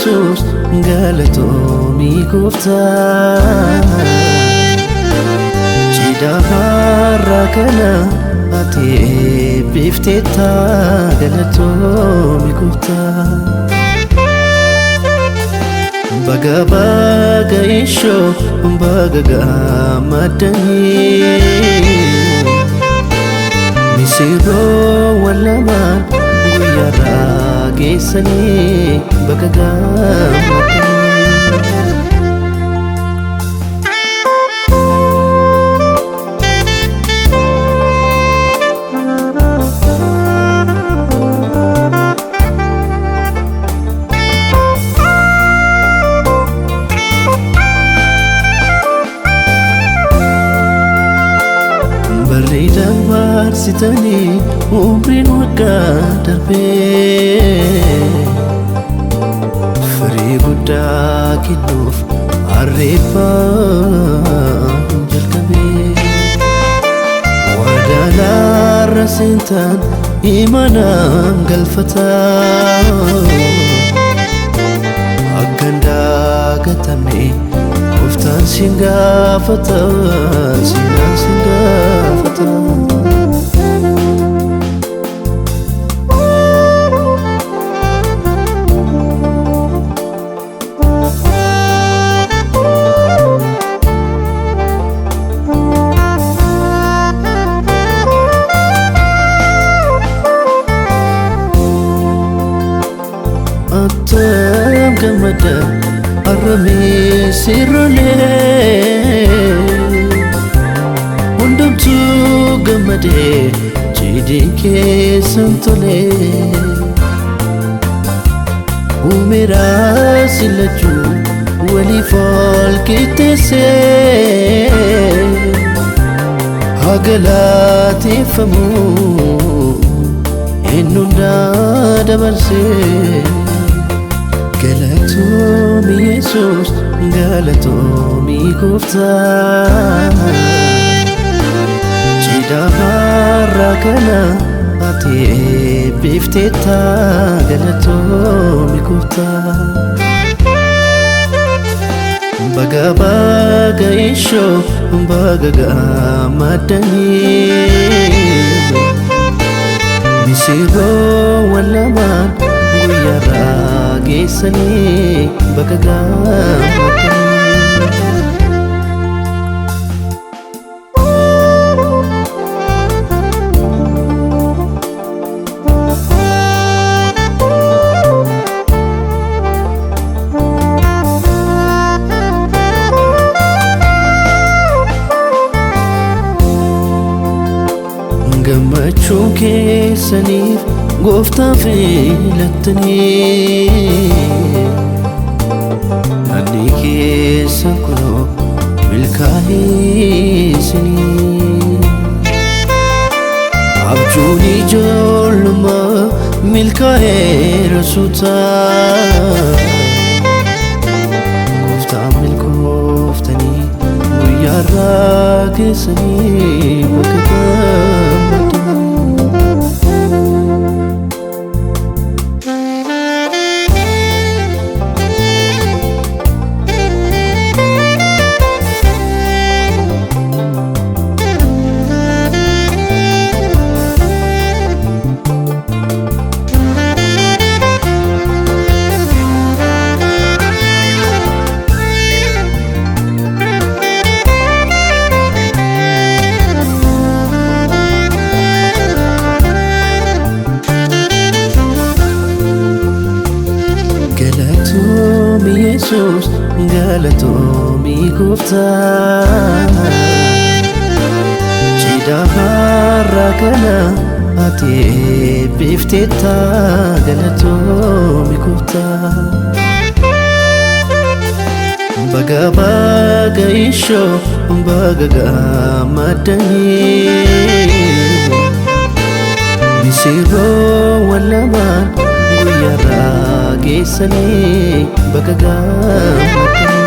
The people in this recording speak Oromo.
Yesuus galatoomi gooftaa. Cidha har'a kana ati eebbifteetta galatoomi gooftaa. Baga baga ishoo baga gammadanii misirroowwan lamaan guyyaarraa geessanii baga gammadanii. Barri dabarsitanii umriin waggaa darbee firii guddaa kennuuf harreeffam jalqabee waadaalaarra seentan imanaan galfataa akka hin dagatamne gooftaan siin gaafata seenaan siin gaafata. Attam gammada har'a sirrolee hundumtuu gammadee cidhiin keessan tolee uumeraa sillachuu waliif ol qixxeessee haa galateeffamuu eenyu hundaa dabarsee. Galatoomi Yesuus galatoomi gooftaa. Cidha har'a kana ati eebbifteetta galatoomi gooftaa. Baga baga ishoo baga gammadanii misirroowwan lamaan guyyaarraa geessanii baga gammadanii. Gammachuu keessaniif gooftaa filattanii yaadni keessan kunoo milkaa'ee isinii. Abjuun ijoollummaa milkaa'eera suutaa gooftaan milkooftanii guyyaarraa geessanii bakka gammadanii. Galatoomi Yesuus galatoomi gooftaa. Cidha har'a kana ati eebbifteetta galatoomi gooftaa. Baga baga ishoo baga gammadanii misirroowwan lamaan guyyaarraa geessanii baga gammadanii.